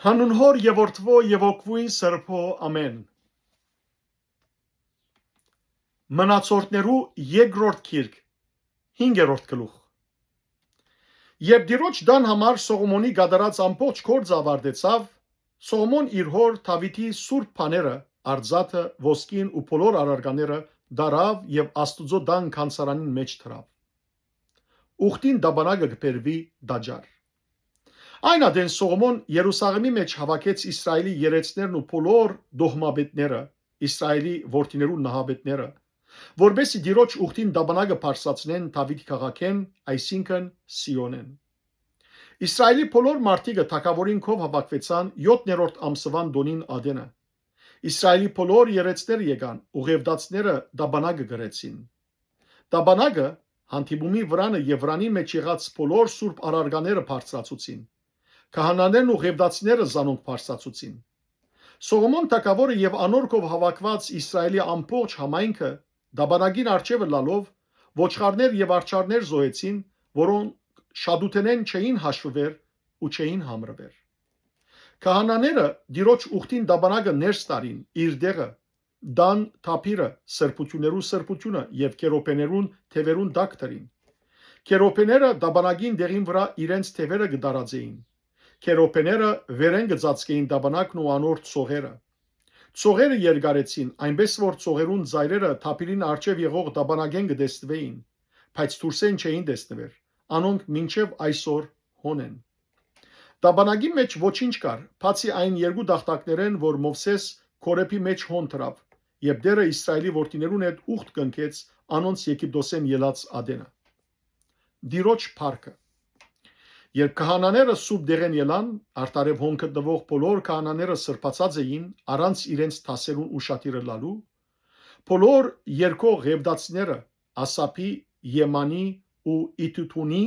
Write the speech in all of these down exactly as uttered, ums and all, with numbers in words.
Հանուն Հօր եւ Որդւոյ եւ Հոգւոյն Սրբոյ, ամէն։ Մնացորդներու երկրորդ գիրք, հինգերորդ գլուխ։ Երբ Տիրոջ տան համար Սողոմոնի կատարած ամբողջ գործը աւարտեցաւ, Սողոմոն իր հօր Դաւիթի սուրբ բաները, արծաթը, ոսկին ու բոլոր առարկաները, տարաւ եւ Աստուծոյ տան գանձարանին մէջ դրաւ։ Ուխտին տապանակը կը բերուի տաճար։ Այն ատեն Սողոմոն Երուսաղէմի մէջ հաւաքեց Իսրայէլի երեցներն ու բոլոր տոհմապետները, Իսրայէլի որդիներուն նահապետները, որպէս զի Տիրոջ ուխտին տապանակը բարձրացնեն Դաւիթի քաղաքէն, այսինքն՝ Սիոնէն։ Իսրայէլի բոլոր մարդիկը թագաւորին քով հաւաքուեցան եօթներորդ ամսուան տօնին ատենը։ Իսրայէլի բոլոր երեցները եկան ու ղեւտացիները տապանակը կրեցին։ Տապանակը, հանդիպումի վրանը եւ վրանին մէջ եղած բոլոր սուրբ առարկաները բարձրացուցին։ Քահանաներն ու ղեւտացիները զանոնք բարձրացուցին։ Սողոմոն թագաւորը եւ անոր քով հաւաքուած Իսրայէլի ամբողջ համայնքը տապանակին առջեւը լալով, ոչխարներ եւ արջառներ զոհեցին, որոնք շատութենէն չէին հաշուեր ու չէին համրուեր։ Քահանաները Տիրոջ ուխտին տապանակը ներս տարին իր տեղը, տան թափիրը, սրբութիւններու սրբութիւնը եւ քերոբեներուն թեւերուն տակ դրին։ Քերոբեները տապանակին տեղին վրայ իրենց թեւերը կը տարածէին։ Քերոբեները վերէն կը ծածկէին տապանակն ու անոր ծողերը։ Ծողերը երկարեցին, այնպէս որ ծողերուն ծայրերը թափիրին առջեւ եղող տապանակէն կը տեսնուէին, բայց դուրսէն չէին տեսնուեր, անոնք մինչեւ այսօր հոն են։ Տապանակի մէջ ոչինչ կար, բացի այն երկու տախտակներէն, որ Մովսէս Քորեբի մէջ հոն դրաւ, երբ Տէրը Իսրայէլի որդիներուն հետ ուխտ կնքեց անոնց Եգիպտոսէն ելած ատենը։ Տիրոջ փառքը։ Երբ քահանաները սուրբ տեղէն ելան, արդարեւ հոն գտնուող բոլոր քահանաները սրբացած էին առանց իրենց դասերուն ուշադիրը լալու, բոլոր երկող ղեւտացիները, Ասափի, Եմանի ու Իդութունի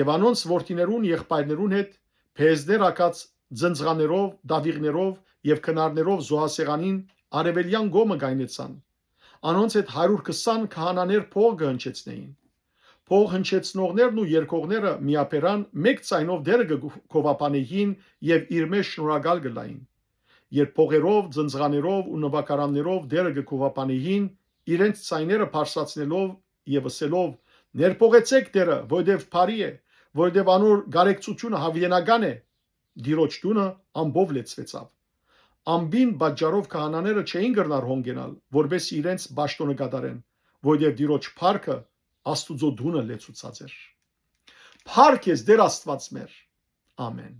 եւ անոնց որդիներուն եղբայրներուն հետ, փեզներ հագած, ձնձղաներով, դաւիղներով եւ քնարներով զոհասեղանին արեւելեան կողմը կայնեցան։ Անոնց հետ հարիւր քսան քահանաներ փող կը հնչեցնէին։ Փող հնչեցնողներն ու երկողները միաբերան մէկ ձայնով Տէրը կը գովաբանէին եւ իր մէջ շնորհակալ կ'ըլլային։ Երբ փողերով, ձնձղաներով ու նուագարաններով Տէրը կը գովաբանէին, իրենց ձայները բարձրացնելով եւ ըսելով. «Ներփողեցէք Տէրը, որովհետեւ բարի է, որովհետեւ անոր կարեկցութիւնը յաւիտենական է», Տիրոջ տունը ամպով լեցուեցաւ։ Ամպին պատճառով քահանաները չէին կրնար հոն կենալ, որպէս զի իրենց պաշտօնը կատարեն, որովհետեւ Տիրոջ փառքը Աստուծոյ տունը լեցուցած էր։ Փառք ես, Տէր Աստուած մեր։ Ամէն։